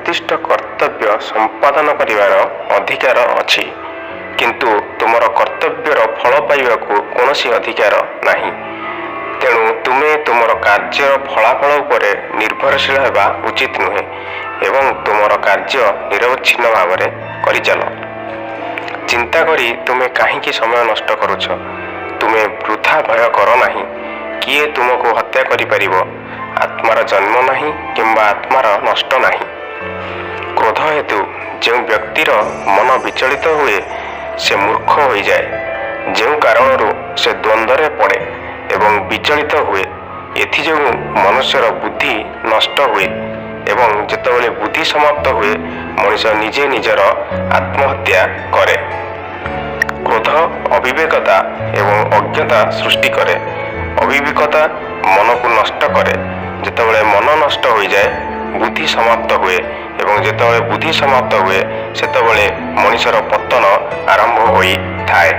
ନିର୍ଦ୍ଦିଷ୍ଟ କର୍ତ୍ତବ୍ୟ ସମ୍ପାଦନ କରିବାର ଅଧିକାର ଅଛି, କିନ୍ତୁ ତୁମର କର୍ତ୍ତବ୍ୟର ଫଳ ପାଇବାକୁ କୌଣସି ଅଧିକାର ନାହିଁ। ତେଣୁ ତୁମେ ତୁମର କାର୍ଯ୍ୟର ଫଳାଫଳ ଉପରେ ନିର୍ଭରଶୀଳ ହେବା ଉଚିତ ନୁହେଁ ଏବଂ ତୁମର କାର୍ଯ୍ୟ ନିରବଚ୍ଛିନ୍ନ ଭାବରେ କରିଚାଲ। ଚିନ୍ତା କରି ତୁମେ କାହିଁକି ସମୟ ନଷ୍ଟ କରୁଛ? ତୁମେ ବୃଥା ଭୟ କର ନାହିଁ। କିଏ ତୁମକୁ ହତ୍ୟା କରିପାରିବ? ଆତ୍ମାର ଜନ୍ମ ନାହିଁ କିମ୍ବା ଆତ୍ମାର ନଷ୍ଟ ନାହିଁ। କ୍ରୋଧ ହେତୁ ଯେଉଁ ବ୍ୟକ୍ତିର ମନ ବିଚଳିତ ହୁଏ, ସେ ମୂର୍ଖ ହୋଇଯାଏ, ଯେଉଁ କାରଣରୁ ସେ ଦ୍ୱନ୍ଦ୍ୱରେ ପଡ଼େ ଏବଂ ବିଚଳିତ ହୁଏ। ଏଥିଯୋଗୁଁ ମନୁଷ୍ୟର ବୁଦ୍ଧି ନଷ୍ଟ ହୁଏ ଏବଂ ଯେତେବେଳେ ବୁଦ୍ଧି ସମାପ୍ତ ହୁଏ, ମଣିଷ ନିଜେ ନିଜର ଆତ୍ମହତ୍ୟା କରେ। କ୍ରୋଧ ଅବିବେକତା ଏବଂ ଅଜ୍ଞତା ସୃଷ୍ଟି କରେ। ଅବିବେକତା ମନକୁ ନଷ୍ଟ କରେ। ଯେତେବେଳେ ମନ ନଷ୍ଟ ହୋଇଯାଏ, ବୁଦ୍ଧି ସମାପ୍ତ ହୁଏ ଏବଂ ଯେତେବେଳେ ବୁଦ୍ଧି ସମାପ୍ତ ହୁଏ, ସେତେବେଳେ ମଣିଷର ପତନ ଆରମ୍ଭ ହୋଇଥାଏ।